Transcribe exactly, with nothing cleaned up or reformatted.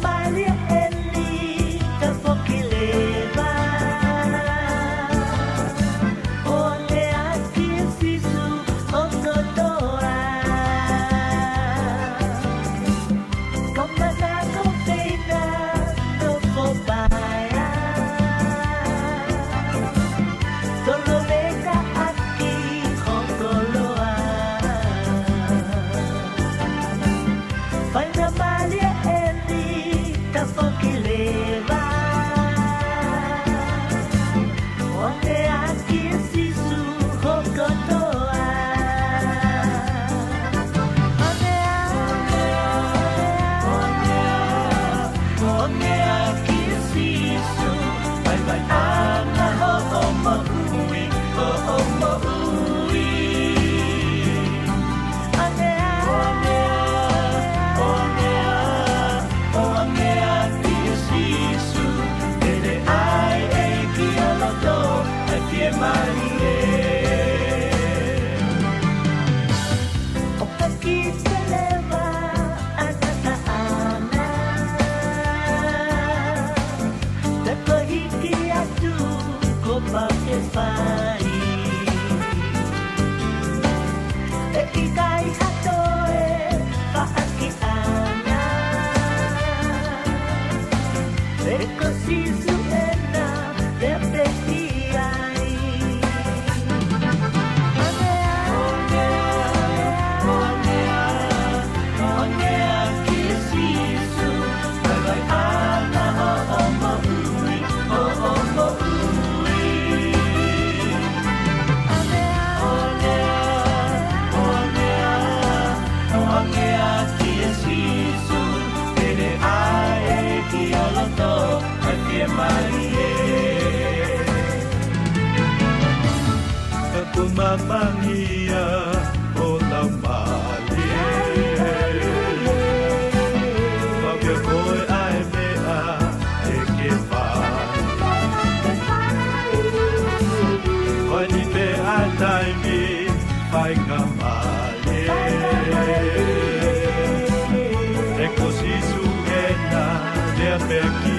Mālie eni ka foki leva. ʻOange ʻa Sīsū ho kotoa. Ka manako pē ʻena nofo paea. Tololeka ʻaki ho koloa. Faingamālie eni ka foki leva. ʻOange ʻa Sīsū ho kotoa. ʻOange ʻa, ʻoange ʻa, ʻoange ʻa Sīsū. Vaivai ʻana hoʻo moʻui, hoʻo moʻui. ʻOange ʻa, ʻoange ʻa, ʻoange ʻa Sīsū. Pele ai e ki ho loto, ʻa e fiemālie. ʻO paki pē leva ʻa e tataʻanga. Te ko hiki atu ko pake fai. ʻE ʻikai ha toe faʻaki ʻana. He ko Sīsū ʻena, lea pē ki ai. ʻOange ʻa, ʻoange ʻa, ʻoange ʻa Sīsū. Vaivai ʻana hoʻo moʻui, hoʻo moʻui. ʻOange ʻa, ʻoange ʻa, ʻoange ʻa Sīsū. Pele ai e ki ho loto, ʻa e fiemālie. Ka kuo mapangia ho laumālie. Fai kiate koe ʻa e meʻa ʻe ke fai. Ko eni pē ʻa e taimi faingamālie. He ko Sīsū ʻena, lea pē ki